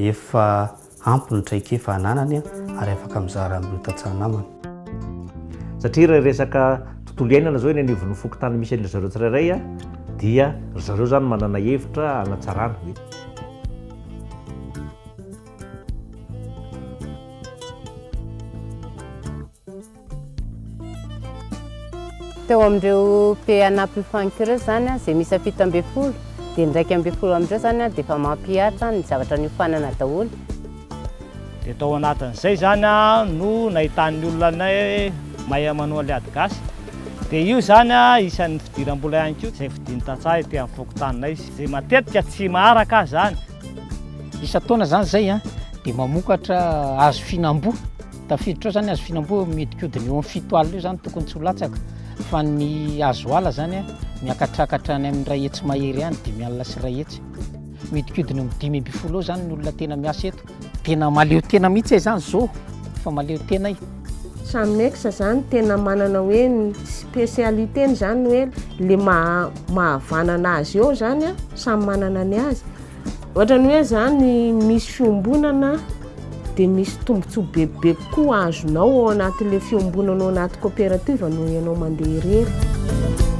Efa ampy ny traikefa ananany ary afaka mizara amin'ireo tantsaha namany. Satria raha resaka tontolo iainana izao eny anivon'ny fokontany misy an-dry zareo tsirairay dia ry zareo izany manana hevitra hanatsarana. Teo amin'ireo PNA Mpiofaniko ireo izany, izay miisa 17, dia ny 11 amin'ireo izany dia efa mampihatra ny zavatra niofanana daholo. Dia tao anatin'izay izany no nahitan'ny olona anay hoe mahay manao an'ilay ady gasy. Dia io izany isan'ny fidiram-bola ihany koa izay fidin'ny tantsaha ety amin'ny fokontaninay, izay matetika tsy maharaka aza izany. Isan-taona izany izay dia mamokatra hazo fihinam-boa. Tafiditra ao zany hazo fihinam-boa mihodinkodina eo amin'ny 70 eo zany tokony tsy ho latsaka fa ny hazo ala zany miakatrakatra any amin'ny 100 mahery any, 150. Mihodinkodina eo amin'ny 15 eo zany ny olona tena miasa eto. Tena mahaleo tena mihitsy aho zany zao, efa mahaleo tena aho. Samy ex zany tena manana hoe ny spécialité-ny zany hoe le maha mahavanana azy eo zany a, samy manana ny azy. Ohatran'ny hoe zany misy fiombonana dia misy tombontsoa bebe kokoa azonao ao anatin'ilay fiombonana ao anaty coopérative noho ianao mandeha irery.